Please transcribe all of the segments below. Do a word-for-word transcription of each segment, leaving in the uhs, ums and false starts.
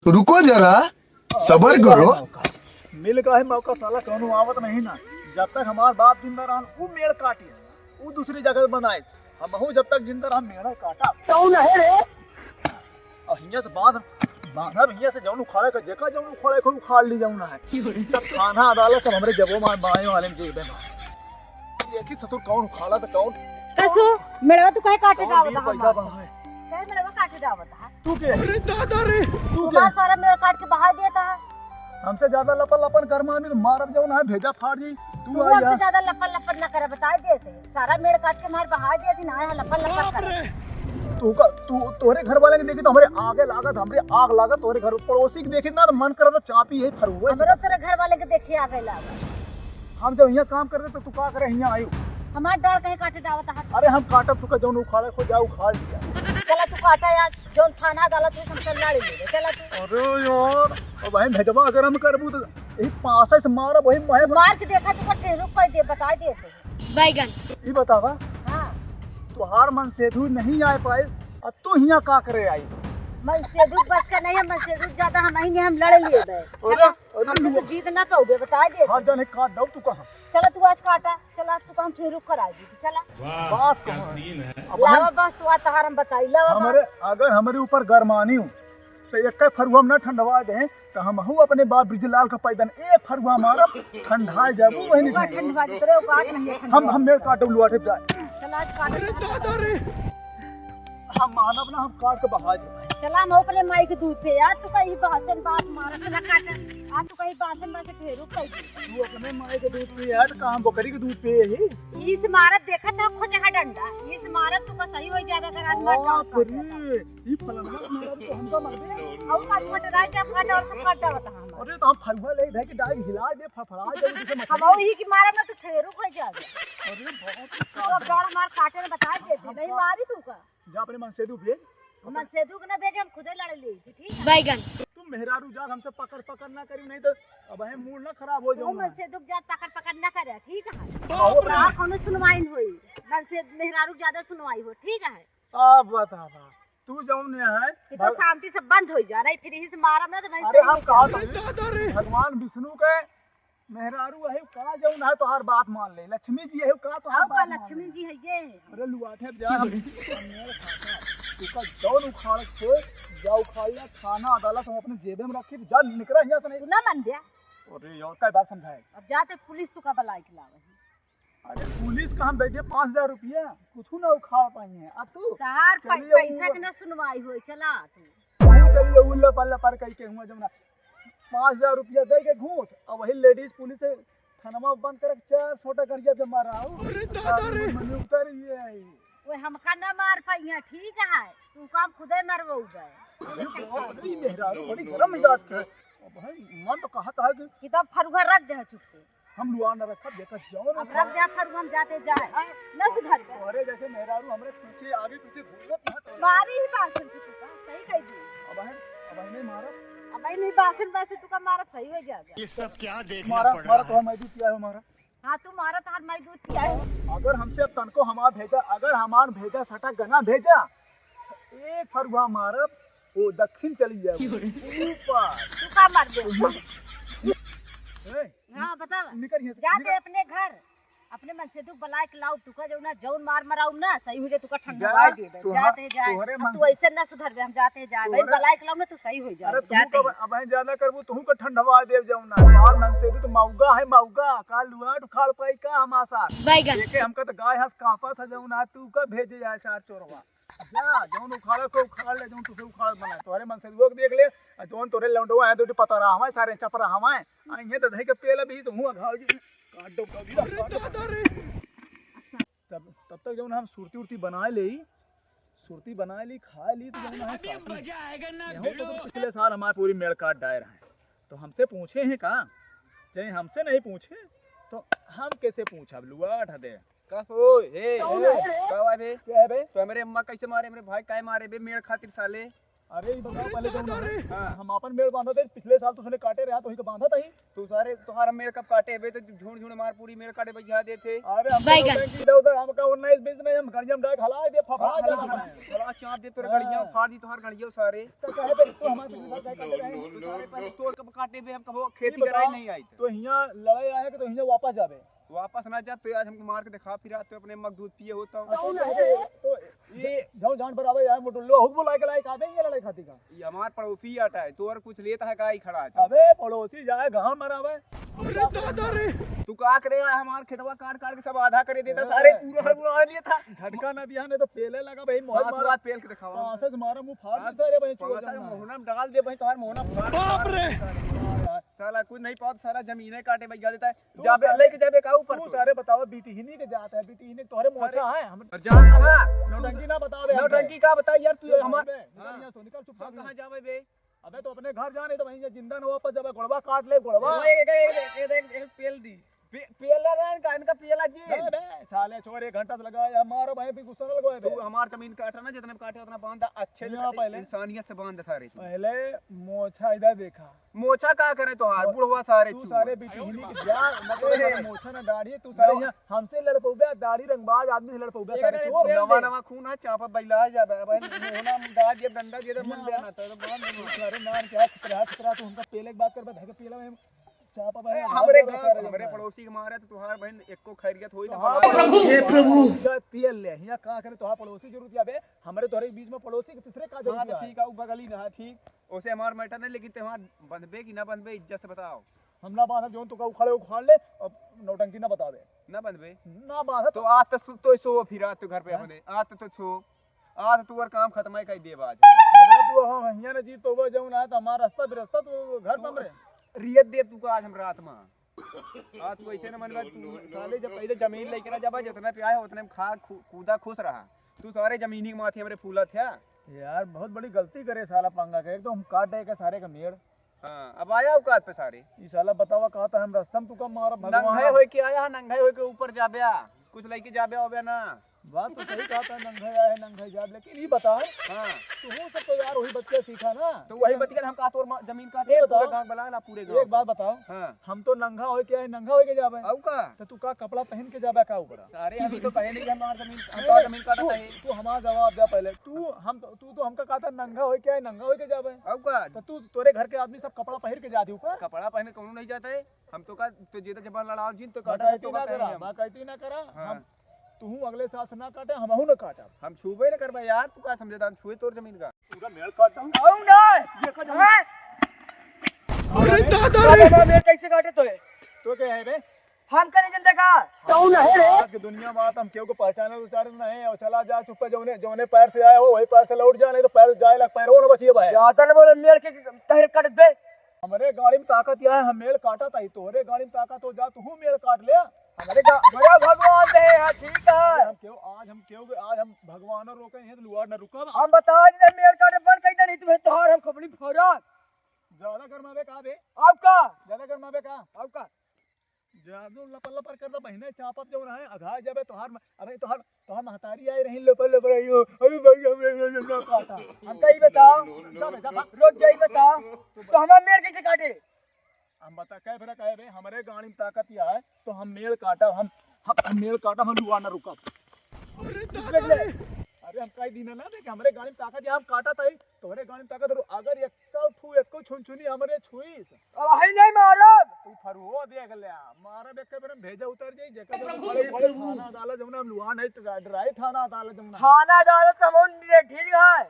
रुको जरा, सबर करो। मिल गए मौका, साला कौनो आवत नहीं ना। जब तक हमार बाप जिंदा रहन, उ मेड़ काटिस, उ दूसरी जगह बनाए। हमहू जब तक जिंदा रहन, मेड़ा काटा। कौन है रे? और हियां से बांध, बांधा हियां से जौन उखाड़े का, जेका जौन उखाड़े को उखाड़ ली जौन है। ई सब थाना अदालत सब हमरे जबो मार बाएं वाले में जेबे में। देखी ससुर कौन उखाड़ा तो कौन। कसो, मेड़वा तू काहे काटे कौन जावत वीर है पैदा हमार? बा है। काहे मेड़वा काटे जावत है? तू के? अरे दादा रे। तू तू के? हमार सारा मेड़ काट के बहा देता है। हमसे ज्यादा लपन लपन कर मानी तो मारब जौन है, भेजा फाड़ जी। तू तू आई हमसे है। ज्यादा लपन लपन ना करे, बताई देते। सारा मेड़ काट के मार बहा देती ना, यहाँ लपन लपन बाप करे। रे। तू का, तू, तोहरे घर वाले के देखी तो हमरे आगे लागत, हमरे आग लागत, तोहरे घर पड़ोसी के देखी ना तो मन करत चापी यही फरुआ से। हमरो तोरे घर वाले के देखी आगे लागत। हम जब हियां काम करते तो तू का करे हियां आयु? हमार डाल कहे काटे जावत है। अरे हम काटब तू का जौन उखाड़े को जाओ उखाड़ लिया। चला तू काटा यार, जौन थाना अदालत में हमसे लड़ ले, चला तू। अरे यार, अब भाई भेजवा अगर हम करबू तो यही पासे से मारब, वही मैं मार के देखा तू का ठेरू कोई दे, बता दे तू। बैगन। ई बतावा, हाँ। तुहार मनसेधु नहीं आ पाइस, आ तू हियां का करे आई? मनसेधु बस का नहीं है, मनसेधु ज्यादा हम ही नहीं, हम लड़ लिए बे। अरे, चला, अरे, हमसे तो जीत ना पाओगे, बता दे। हाँ, जाने काट दो तू कहाँ? चला तू आज काटा, चला तू कहाँ ठेरू करा दी, चला। वाह, बास क्या कहाँ है? सीन है। अब लावा हम बस तू आज तहार हम बताई, लावा हमरे, बस। अगर हमरे ऊपर गरमानी हो, तो एक फरुआ हम ना ठंडवा दे, तो हमहू अपने बाप ब्रिजलाल का पैदन एक फरुआ मारब, ठंडा जाबू वही तू का नहीं। ठंडवा दे, तोरे औकात नहीं है हम, ठंडवा हम मेड़ काटब लुआटे जाए। चला आज काटा। अरे दादा रे। हम मानब ना, हम काट के बहा देब। चला हम अपने माई के दूध पे यार, तू कहीं बासन बात मारत ना काटा। आज तू कहीं बासन बात से ठेरू कहीं। तू अपने माई के दूध पे यार, का हम बकरी के दूध पे ही? इस मारत देखत ना खोजहा डंडा। इस मारत तू का सही हो जावे अगर आज मार डाल बाप रे, ई फलनवा मारत तो हमका मार दे। और का तू मटराई जा, फट और सब काट डालत हम। अरे तो हम फरुआ ले धै के डाल हिला दे, फड़फड़ा दे जैसे मछली। हम वही की मारब ना तू ठेरू खा जावे। अरे बहुत तो गाड़ मार काटे में बता देते, नहीं मारी तू का। जा अपने मनसेधु भेज। मनसेधु के ना भेज, हम खुदे लड़ ली थी, ठीक है? बैगन। तू मेहरारू जात हमसे पकड़ पकड़ ना करी, नहीं तो अब है मूड ना खराब हो तू जाऊंगा। मनसेधु के जात पकड़ पकड़ ना करे, ठीक है? बाप रे। ना कोनो सुनवाई न होई, मनसे मेहरारू के ज्यादा सुनवाई हो, ठीक है? अब बतावा, तू जौन है कि तो शांति से बंद हो जा रही, फिर यही से मारब ना तो वहीं अरे से हम कहा था, भगवान विष्णु के मेहरारू अहे का जौन है तोहार बात मान ले, लक्ष्मी जी अहे का तोहार आओ का बात मान लक्ष्मी ले। जी है ये। अरे लुआठे जा हम, हम मेरे खाता। तू का जौन उखाड़ के जा उखाड़ ले, थाना अदालत हम अपने जेबे में रखी, जा निकरा हियां से नहीं। तू ना मन बे। अरे यार कई बार समझाए। अब जाते पुलिस तू का बुलाई के लावे। अरे पुलिस का हम दे दिए पाँच हजार रुपया, कुछ ना उखाड़ पाई है। आ तू तहार पै-, चलिए पैसा वो के ना सुनवाई होई, चला तू। तू चलिए उल्ला पल्ला पर कई के हुआ जौना पाँच हजार रुपया दे के घूस, अब वही लेडीज पुलिस से थाना में बंद करके चार छोटा गड़िया पे मारा हो। अरे दादा रे। मने उतर ये आई। ओए हमका ना मार पाई है, ठीक है, तू काम खुदे मरवो बे। अरे बाप रे, मेहरारू बड़ी गरम मिजाज के है। अब भाई मन तो कहता है कि कि तब फरुआ रख दे चुपके। हम लुआ न रखब, जेकर जौन अब उठा रख दे फरुआ, हम जाते जाए। हाँ। न सुधर गए। तोहरे जैसे मेहरारू हमरे पीछे, आगे पीछे घूमत ना तो। मारी ही बासन से तू का, सही कह दी। अब है, अब है नहीं मारब। अब है नहीं बासन बासे तू का मारब, सही हो जाएगा। ये सब क्या देखना मारा, पड़ मारा रहा तो है। मैं भी किया है मारा। हाँ, तू मारा, तार मैं दूध पिया है। अगर हमसे अब तनको हमार भेजा, अगर हमार भेजा सटा गना भेजा, एक फरुआ मारब, वो दक्षिण चली जाए ऊपर। तू का मार दे? ए, हाँ, बता। निकल यहाँ से, जाते निकल। अपने घर, अपने मनसेधु के बलाय के लाओ, तुका जौन ना, जौन मार मराऊ ना, सही हो जाए, तुका ठंडा जा, दे दे। तुहा-, जाते जाए। तोहरे अब मन तू से ऐसे ना सुधर दे, हम जाते जाए। भाई, तोहरे बलाय के लाओ ना, तू सही हो जाए। अरे, तू जाते तो हैं। अब, अब ज्यादा करबू, तू का ठंडवा देव जौन ना। मार मनसेधु तो मौगा है, मौगा। का लुआट उखाड़ पाई का हमार साथ? बैगन। देखे, हमका तो गाय हंस कांपत है जौन ना, तू का भेजे जाए चार चोरवा। जा, जौन उखाड़े को उखाड़ ले, जौन तुसे उखाड़ बना। तोहरे मनसेधुओ के देख ले, आ जौन तोरे लौंडवा है, दो पतरा हवाए, सारे चपरा हवाए। आ इन्हें तो धई के पेला भी से हुआ घाव जी। काट दो, काट दो, काट दो। तब, तब तक जौन हम सुरती उरती बनाए ले, सुरती बनाए ली, खाए ली, तो जौन है अभी काटी। मजा आएगा ना भिड़ो। पिछले साल हमारे पूरी मेड़ काट डाए रहे, तो हमसे पूछे हैं का? चाहे हमसे नहीं पूछे, तो हम कैसे पूछब? लुआट हदे। का हो, हे, कौन हे, है रे? का हुआ बे? क्या है बे? तो हमरे अम्मा कैसे मारे, हमरे भाई काहे मारे बे, मेड़ खातिर साले? अरे, ई बताओ पहले जौन है, हाँ। हम आपन मेड़ बांधत है, पिछले साल तो उसने काटे रहा, तो वही का बांधत है। तू सारे, तोहार मेड़ कब काटे बे? तो झूठ झूठ मार पूरी मेड़ काटे बैठा देते। अरे, हम बैगन। तो इधर उधर हमका उन्नीस बीस नहीं, हम गड़िया में डाल हला दे, फफा हाँ, जा। हला, हला चाप दे तोर हाँ। गड़िया, फाड़ दी तोहार गड़िया सारे। तो कहे बे, तू हमारे पिछले साल काटे रहे। तू सारे पहले तोर कब काटे बे, हम कबो खेती कराई नहीं आई। तो हियाँ लड़ाई आए कि तो हियाँ वापस जाबे। वापस ना जा, तो आज हमको मार के दिखा, फिर आते अपने मग दूध पिए होता। अच्छा, तो, तो, तो ये जाओ जान पर आवे यार, मोटुल्लो, हुक बुला के लाए, काबे ये लड़ाई खाती का? ये हमार पड़ोसी आटा है, तो और कुछ लेता है का ही खड़ा है? अबे पड़ोसी जाए, गाँव मरावे। अरे दादा रे। तू का करे, हमार खेतवा काट काट के सब आधा करे देता, अरे। सारे पूरा पूरा आ लिया था। झटका ना दिया, नहीं तो पेले लगा भाई, मोहर हाँ, तू मारा। आज पेल के दिखावा। पाँच से तुम्हारा मुंह फाड़ हाँ, दे सारे भाई, चोर पाँच से जाना। मोहना में डाल दे भाई, तुम्हारा मोहना फाड़ बाप दे रे। सारे। साला कुछ नहीं पाओ, सारा जमीने काटे बैठा देता है। तू जाबे, सारे, लेके जाबे का ऊपर तू तू? सारे बतावा, बिटिहिनी के जात है, बिटिहिनी तोहरे मोछा अरे, है, हम और जान तो है। नौटंकी ना बतावे हमसे। नौटंकी का बताई यार, तू तू हमार बे, निकल हाँ। यहाँ से, निकल चुपचाप हम यहाँ। कहाँ जाबे बे? अबे तो अपने घर जा, नहीं तो वहीं से जिंदा न वापस जाबे, गोड़वा काट ले, गोड़वा। एक, एक, एक, एक, एक, एक पेल दी। पे-, पेला ना इनका, इनका पेला जी। बे, बे, साले छोर एक घंटा से लगा है, मारो भाई, फिर गुस्सा ना लगवाए तू बे। हमार जमीन काटा ना, जितने काटे उतना बांध, अच्छे से यहाँ पहले इंसानियत से बांध सारे तू। पहले मोछा इधर देखा। मोछा का करे तोहार, और बुढ़वा सारे तू चूहा। सारे बिटिहिनी के जा, ना तो ए। सारे मोछा ना दाढ़ी, तू सारे नवा यहाँ हमसे लड़ पउबे, दाढ़ी रंगबाज आदमी से लड़ पउबे, एक सारे अरे चोर। पेल नवा दे। नवा खून है, चापा बैला जाबे, अब मोहना दाढ़ ये डंडा ये तो मन ना। देना, तो बांध तू देना। सारे नाम क्या खतरा, खतरा, तू उनका पेले के बात करबे, भाई के पेला में चापा ए, भाई, हमरे भाग गाँव, सारे हमरे जंगल। पड़ोसी के मारे तो तोहार बहन एको खैरियत होई ना, हाँ, बड़ा प्रभु। हे प्रभु। पड़ोसी का पेल ले, हियाँ का करे तोहार पड़ोसी जरूरत या बे, हमरे तोहरे बीच में पड़ोसी के तीसरे का हाँ, जरूरत तो है? ठीक है, उ बगली ना है, ठीक। ओसे हमार मैटर नहीं, लेकिन तोहार बंधबे कि ना बंधबे, इज्जत से बताओ। हम ना बांधब, जौन तू का उखाड़े उखाड़ ले, अब नौटंकी ना बतावे। ना बंधबे? ना बांधब। तो आज तो सु-, तो सो फिर आज तो घर पे हाँ? अपने, आज तो, तो सो, आज तो तू और काम खत्म है कह देब आज। अबे तू हम हियां ना जीत पउबे, जौन है तो हमारा रास्ता बिरस्ता तू घर पर हमरे। रियत देब तू का आज हम रात में। आज तू ऐसे ना मनबा, तू साले जब पहले जमीन लेके ना जाबा, जितना प्यार है उतने में खा, खू-, कूदा खुश रहा। तू सारे जमीनी के माथे हमरे फूलत है। यार बहुत बड़ी गलती करे साला पंगा के, एक तो हम काटे के सारे का मेड़। हाँ, अब आया औकात पे सारे। ई साला बतावा कहत है हम रास्ता में तू का मारा भगवान। नंगे होए के आया है, नंगे होए के ऊपर जाब्या, कुछ लेके जाब्या होब्या ना। बात तो सही कहत है, नंगे आए है, नंगे जाब, लेकिन ई बताओ, हाँ। तू हो सब तो यार वही बच्चे सीखा ना। तो वही बतिया हम का तोर मा-, जमीन काटे, ये पूरे बताओ, गाँव बला ला, पूरे गाँव एक बात का। बताओ, हाँ। हम तो नंगा होए के आए, नंगा होए के जाबे। आऊ का? तो तू का कपड़ा पहन के जाबे का ऊपर? सारे अभी तो कहे नहीं कि हमार जमीन, हम नहीं, तो जमीन काटत तू, है। तू हमार जवाब दे पहले। तू हम तो, तू तो हमका कहता नंगा होए के आए, नंगा होए के जाबे। आऊ का? तो तू, तोरे घर के आदमी सब कपड़ा पहिर के जाती ऊपर? कपड़ा पहने कौनो नहीं जाता है। हम तो का, तो जेता जबान लड़ाओ जिन तो काटा बकैती तो ना का करा, करें हम। बकैती ना करा। हाँ। हम, तू अगले साल से ना काटे, हमहू ना काटब। हम छूबे ना करबा यार, तू का समझे हम छुए तोर जमीन का? पूरा मेड़ काटता हूँ। आऊ ना। देखो जमीन। हैं? अरे दादा रे। दादा, मेड़ कैसे काटे तोहे? तो क्या है बे? हम करे जनता का? कौन है रे? आज के दुनिया में तो हम केहू को पहचाने उचारे नहीं है। और चला जा चुप पे, जौने, जौने पैर से आया हो, वही पैर से लौट जा, नहीं तो पैर जाए लग, पैर वो ना बचिए भाई। ज्यादा ना बोले, मेड़ के तहर काट दे। हमरे गाड़ी में ताकत यह है, हम मेड़ काटा ताई, तोहरे गाड़ी में ताकत हो जा, तू मेड़ काट ले। हमरे गा-, बड़ा भगवान दे है, ठीक है। अरे हम केहू, आज हम केहू, आज हम भगवान रोके हैं, तो लुआर ना रुकब। हम बता दे, मेड़ काटे बंद कर दे, नहीं तुम्हें तोहार हम खोपड़ी फोड़ब। ज्यादा गरमावे का बे? आऊ का? ज्यादा गरमावे का? आऊ का? जादू लपर लपर कर दो बहिने, चापब जौन है, अघा जाबे तोहार म-, अबे तोहार, तोहार महतारी आई रही, लपर लपर आई हो, अभी भाई हम, हम, हम, हम, हम काटा। हम कही बताओ, जा बे, जा, भाग। रोज जाई बताओ, तो हमार मेड़ कैसे काटे? हम बता, कह बेरा कहे बे, हमरे गाड़ी में ताकत या है, तो हम मेड़ काटा, हम, हम, हम मेड़ काटा, हम लुआ ना रुकब। अरे दादा रे। अरे हम कई दिन ना देखे, हमरे गाड़ी में ताकत या, हम काटा ताई, तोहरे गाड़ी में ताकत रो, अगर एको ठू, एको छुनछुनी हमरे छुईस, अब अही नहीं मारब। तू फरुओ देख ले, मारब एक बेर में भेजा उतर जाई, जेकर जब बड़े बड़े थाना अदालत जौन हम लुआ नहीं, डराई थाना अदालत जौन। थाना अदालत का मौन रे, ठीक है।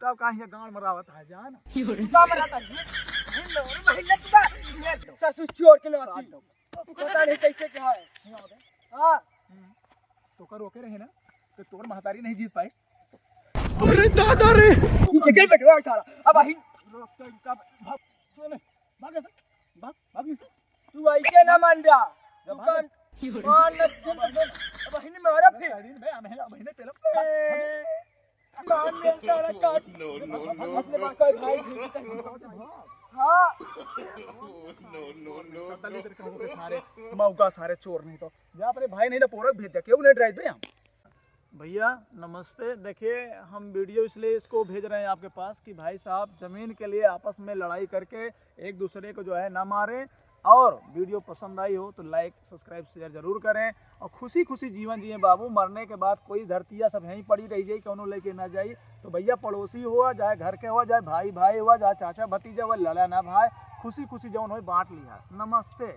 तब कहाँ ये गांड मरावत है जान? तू का मराता है? नहीं, नहीं, नहीं, तू का, ये ससुर चोर के नाती। काट दो। पता नहीं कैसे क्या है। नहीं आवत है। हाँ। हम्म। तो कर रोके रहे ना, तो तोर महतारी नहीं जीत पाए। अरे दादा रे। ये क्या बेटवा साला? अब अही रोक तो इनका भाग। सुन, भाग ऐसे। भाग, भाग ऐसे। तू ऐसे ना मान जा। जा तू भाग। कान मान न, अब अही नहीं मारा फिर। अरे बे, हम है, हम है ना, पहले भाग, भाग। ए, मान ले सारा काट। No, no, no, अपने no। बाप का भाई। हाँ। No, no, no, no। सारे मौका सारे चोर नहीं तो। जा अपने भाई नहीं ना पोरक भेज दे, क्यों नहीं डराई बे हम? भैया नमस्ते। देखिए, हम वीडियो इसलिए इसको भेज रहे हैं आपके पास कि भाई साहब जमीन के लिए आपस में लड़ाई करके एक दूसरे को जो है ना मारें। और वीडियो पसंद आई हो तो लाइक, सब्सक्राइब, शेयर जरूर करें। और खुशी खुशी जीवन जिए बाबू, मरने के बाद कोई धरतिया सब यहीं पड़ी रह जाई, कौनो लेके ना जाई। तो भैया पड़ोसी हुआ, चाहे घर के हुआ, चाहे भाई भाई हुआ, चाहे चाचा भतीजा हुआ, लड़ा ना भाई, खुशी खुशी जौन होए बांट लिहा। नमस्ते।